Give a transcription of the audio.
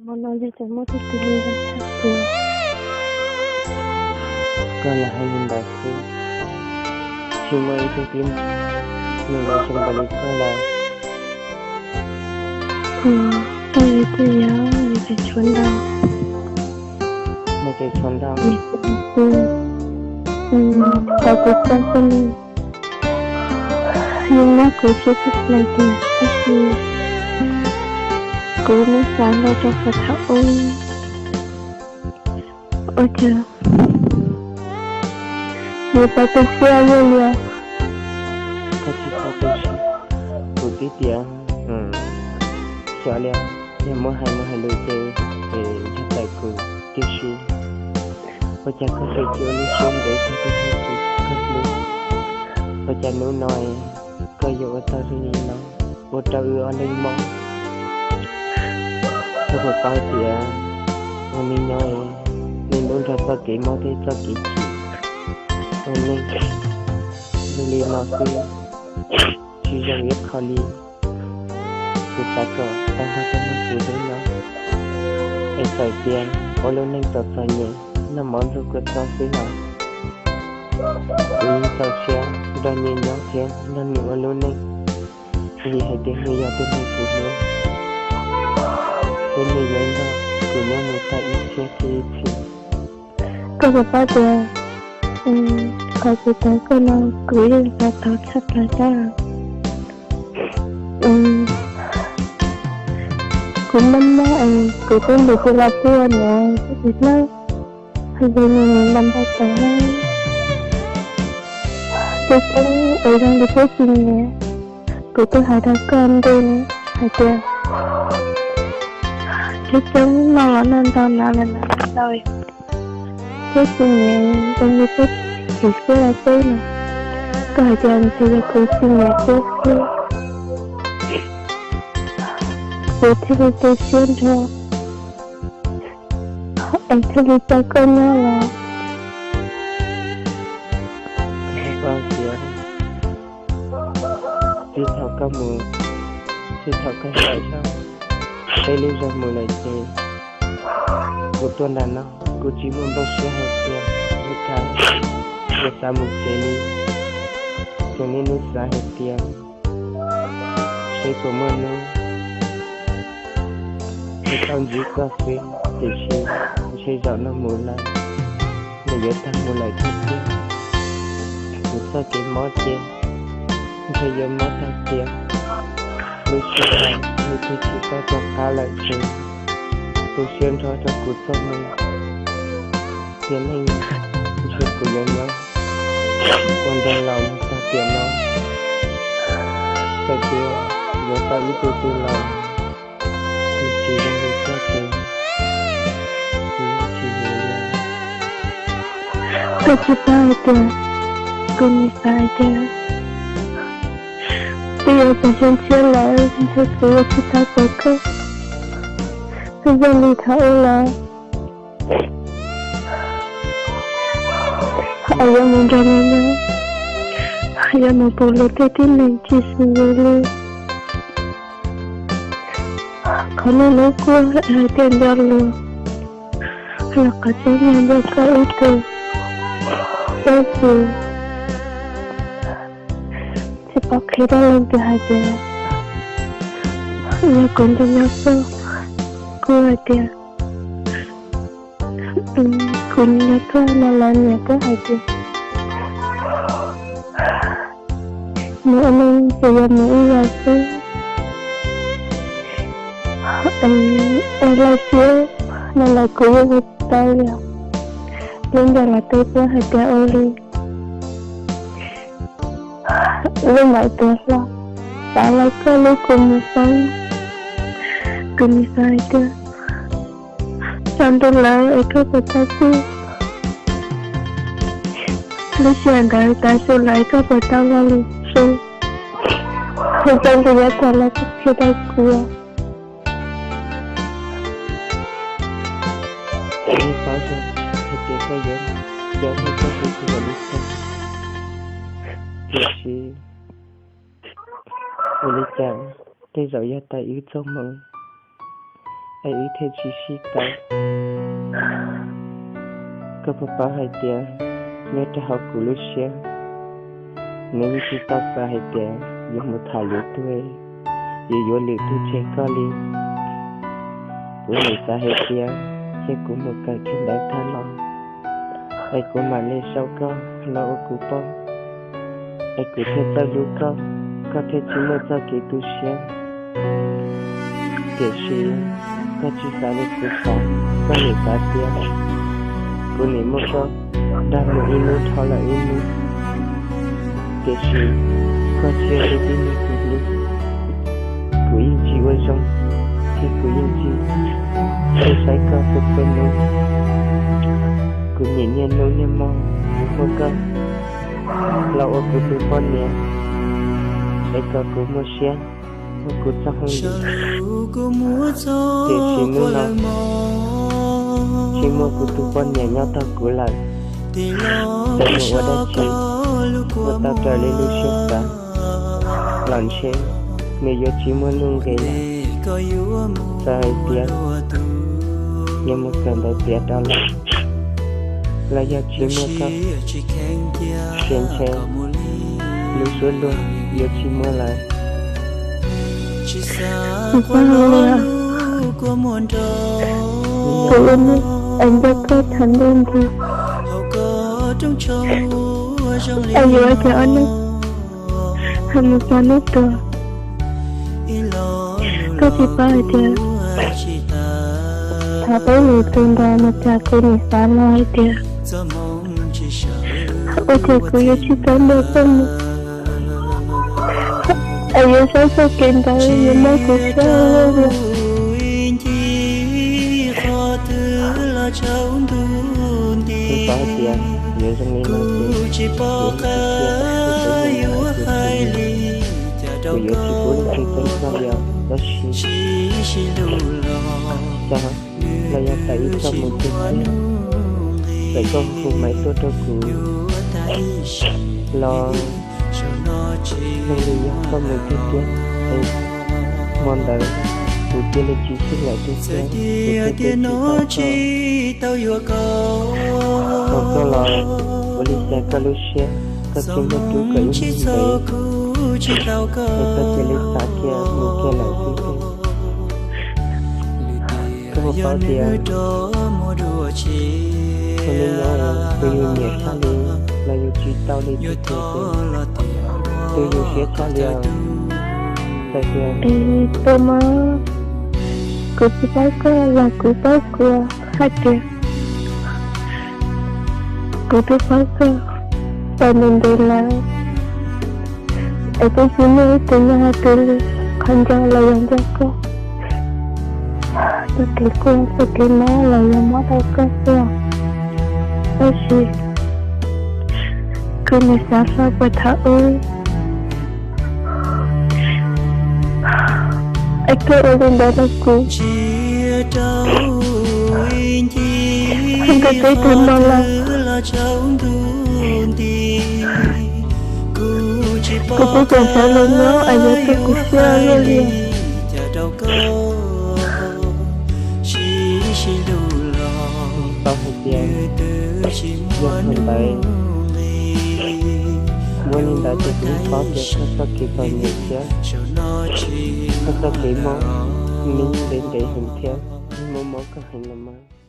Hmo no yog tseem muaj tug twg li ntawd tshaj tiag. Koj lam hais li ntawd xwb, tsis muaj ib tug tib neeg los zoo npaum li koj lawm. Koj yog twj yog, yog tseem tshuav ntau. Yog tseem tshuav ntau. Qhov kuv xav xav li, yus muab kuv siab tshaj plaws tiag, tab sis kuv muab xav nrog rau qhov thaum ub. Ua cas yus tau tu siab luaj li os. Koj tsis txhob tu siab, kuv twb tias xyov li, yog muab hais mus hais lus ces yog tawm kuv tib si. Ua cas koj tseem cia ua lub siab ntev tag tug neeg kuv kawg li? Ua cas hnub no koj yuav ua tau zoo li no, ua rau wb ob leeg mob? Koj puas paub tias ua neej nyob, neej nub nrog txoj kev mob thiab txoj kev chim, ua neej zoo li no xwb tsis zoo ib qho li. Kuv xav kom tag nrho rau neeg kuv hnub no, es txawm tias ua lub neej txom txom nyem, noj mov ntxuag kua txob xwb los kuv yeej txaus siab nrog nws nyob thiab nrog nws ua lub neej, vim hais tias nws yog tus neeg kuv hlub, thiab nws yuav nrog kuv nyob mus tag ib txhiab thib ib txhis. Koj puas paub tias qhov kuv thov koj no kuv yeej xav thov tshaj plaws thiab. Kuv mob mob es kuv twb ntim tsis los tuaj niam tus hlub, hais tias nws nws npau npau taws na. Coob coob es zoo li peb tsis nyiam, kuv twb hais rau koj ntu hais tias coob coob noj los noj ntau, hnav los hnav ntau, peb tsis nyiam zoo li peb tsis siab los teb no. Koj hais tias ntshe yog kuv tsis nyiam thiab xwb, kuv thiaj li tu siab nrho es thiaj li coj koj nyob los. Txij thaum koj mus, txij thaum koj tawm zog peb lub zos mus lawm ces kuv tuaj nram no kuv tsis muaj nplooj siab hais tias yuav kam, yuav xav mus tsev li. Txawm niaj hnub xav hais tias seb puas muaj hnub yuav tau ntsib koj xwb, tiam sis ntshe zaum no mus lawm, nws yuav tag mus lawm tiag tiag. Kuv txoj kev mob ces ntshe yuav mob tag tiag. Lub sij hawm nws twb tsis tau rov qab lawm ces tu siab nrho rau kuv txoj moo. Tiam neej ntshe kuv yuav nyob ua nraug laus mus tag tiam no, txawm tias yuav tau ib tug twg los nws tsis zoo li koj ces kuv yeej tsis yuav li. Koj tsis paub hais tias kuv nim xav hais tias twb yuav txog xyoo tshiab lawm ntshe kuv yuav tsis tau txais koj txog zoo li thaum ub lawm. Hos yuav mus nrog nws nyob, hos yuav mus pum luag tej tib neeg tsis xws yus li. Qhov nej lub kua hais tias nco luag, los qhov tseeb yog nco koj ib tug, tab sis tsis pom qhia rau leej twg hais tias yog kuv nco nco koj. Kuv hais tias kuv nco koj no los niam koj hais tias mus ua neej ces yog mus ib zaug xwb. Es laj siab no los kuv yeej ua tsis tau li. Lub ncauj los twb paub hais tias ua li lub maum tuag hlo, xav los koj lub kua muag xoob. Kuv nim xav hais tias tsaus ntuj lawm es koj puas tau txij, lub sij hawm ntawd tav su lawm es koj puas tau los lwm su, es tsaus ntuj yav tag los koj qhia rau kuv. Kuv yeej paub zoo hais tias koj yuav nco thiab koj hlub kuv npaum li cas, tiam sis ua li cas tej zaum yog tias wb txoj hmoo es wb thiaj tsis sib tau. Koj puas paub hais tias nyob rau hauv kuv lub siab, nws yeej tsis tau xav hais tias yuav mus tham lwm tus, yuav yuav lwm tus tseg koj li. Kuv nim xav hais tias cia kuv mus kawm kiag ntawv tag los, es kuv mam li sau koj los ua kuv poj, es kuv thiaj txawj hlub koj, koj thiaj tsis muaj txoj kev tu siab. Tiam sis koj tsis xav li kuv xav, koj nim xav tias kuv nim muab koj dag mus ib hnub dhau lawm ib hnub. Tiam sis koj tsis yog tus tib neeg kuv hlub. Kuv yeej tsis ua zoo, thiab kuv yeej tsis tuaj saib koj txhua txhua hnub. Kuv nim niaj hnub niaj hmo muab koj los ua kuv tus poj niam, es kom kuv muaj siab ua kuv txoj hauj lwm. Tiam sis hnub no tsis muaj kuv tus poj niam nyob tog kuv lawm, ces mus ua dab tsi ua tau raws li lub siab xav los ntshe nws yuav tsis muaj nuj nqis lawm. Txawm hais tias yuav mus kawm ntawv tiav rau lawm, los yog tsis muaj koj, ces ntshe lub suab luag yuav tsis muaj lawm. Tsis xav li os. Kuv ua neej es nco koj thaum ntej ntag, es yuav ua cas ua neej hais mus txog hnub tuag. Koj tsis paub hais tias thaum peb lwm tus ntawd mus txog kuv nim xav los hais tias ua cas kuv yuav tsis tau nrog koj mus, es yuav saib txoj kev ntawd yuav mob kuv siab ua luaj li. Kuv xav hais tias yuav zoo li no ces yuav tsis txia, kuv xav hais tias kuv yuav tsis pub leej twg txeeb koj li os, tab sis xyov los yog tau ib txoj mus kiag xwb, txawm koj hu maiv tuaj rau kuv los yeej li yog koj mus kiag tiag, es hmo ntawd kuv cia li tsis xyeej lawm tiag tiag, kuv thiaj tsis tau koj. Thaum koj los ua li cas koj lub siab, koj tsis muaj rub kom ib hnub ntev, es koj cia li xav kiag mus kiag lawm xwb tiag. Koj puas paub tias thaum me nyuam tus yus nyiam tshaj li los yus tsis tau li tiag tiag, tus yus siab tshaj li os. Txawm tias tus mas kuv tsis paub koj los kuv paub kuv hais tias kuv twb paub koj tau ntev ntev lawm, es twb tsis muaj ib tug nyob hauv kuv li, qhov nco los yog nco koj, txoj kev quaj txoj kev mob los yog mob tau koj xwb. Tab sis kuv nim xav hlo puag thaum ub, es koj ua li ntawd rau kuv, koj twb tag hmo lawm, kuv twb tseem sawv los nyob es yuav tu kuv siab luaj li. Tau hais tias yog thaum ntawd muaj li ntawd ces kuv paub tias koj txoj kev txom nyem thiab koj txoj kev mob nws ntev ntev heev thiab, mob mob koj heev los mas.